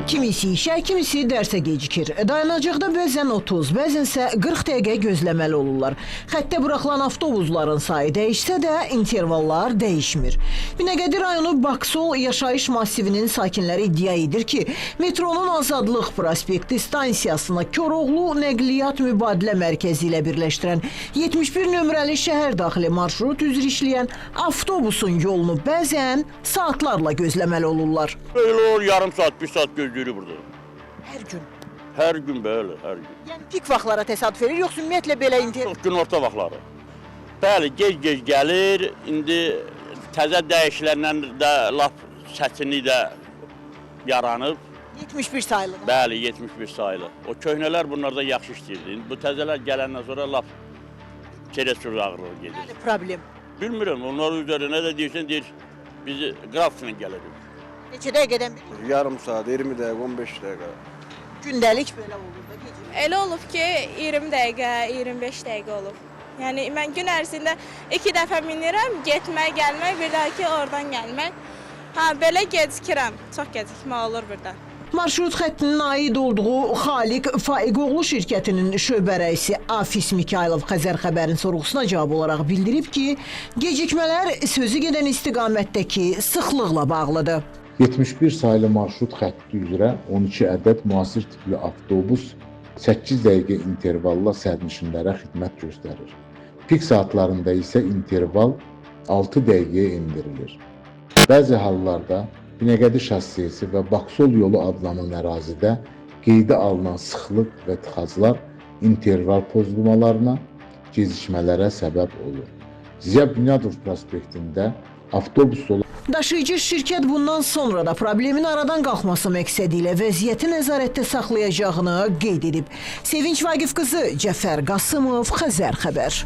Kimisi işə, kimisi dərsə gecikir. Dayanacaqda bəzən 30, bəzən isə 40 dəqiqə gözləməli olurlar. Xəttə buraxılan avtobusların sayı dəyişsə də intervallar dəyişmir. Binəqədi rayonu Baksol yaşayış massivinin sakinləri iddia edir ki, metronun Azadlıq prospekti stansiyasına Koroğlu Nəqliyyat Mübadilə Mərkəzi ilə birləşdirən 71 nömrəli şəhər daxili marşrut üzrə işləyən avtobusun yolunu bəzən saatlarla gözləməli olurlar. Belə olur, yarım saat, bir saat gözləyirik burada. Hər gün. Hər gün belə, hər gün. Yəni pik vaxtlara təsadüf edir, yoxsa ümumiyyətlə belə inter Çox günorta vaxtları. Bəli, gec-gec gəlir. İndi təzə dəyişiklərlə də lap çətinlik də yaranıb. 71 sayılı. Bəli, 71 sayılı. O köhnələr bunlarda yaxşı işləyirdi. İndi bu təzələr gələndən sonra lap çərəz ağırlığı gedir. Bəli, problem. Bilmirəm, onlar üzərinə də deyirsən, deyir, biz qrafiklə gəlirik. Neçə dəqiqədən bir? Yarım saat, 20 dəqiqə, 15 dəqiqə. Gündəlik belə olur da gecə. Elə olub ki, 20 dəqiqə, 25 dəqiqə olub. Yəni mən gün ərzində 2 dəfə minirəm, getmək, gəlmək, bir daha ki oradan gəlmək. Hə, belə gecikirəm. Çox gecikmə olur burada. Marşrut xəttinin aid olduğu Xaliq Faiqoğlu şirkətinin şöbə rəisi Afis Mikayılov Xəzər xəbərin sorğusuna cavab olaraq bildirib ki, gecikmələr sözü gedən istiqamətdəki sıxlıqla bağlıdır. 71 sayılı marşrut xətti üzrə 12 ədəd müasir tipli avtobus 8 dəqiqə intervalla sərnişinlərə xidmət göstərir. Pik saatlarında isə interval 6 dəqiqəyə endirilir. Bəzi hallarda Binəqədi şossesi və Baksol yolu adlanan ərazidə qeydə alınan sıxlıq və tıxaclar interval pozulmalarına, gecikmələrə səbəb olur. Ziya Bünyadov prospektində avtobus dolu Daşıyıcı şirkət bundan sonra da problemin aradan qalxması məqsədi ilə vəziyyəti nəzarətdə saxlayacağını qeyd edib. Sevinç Vaqif qızı, Cəfər Qasımov, Xəzər xəbər.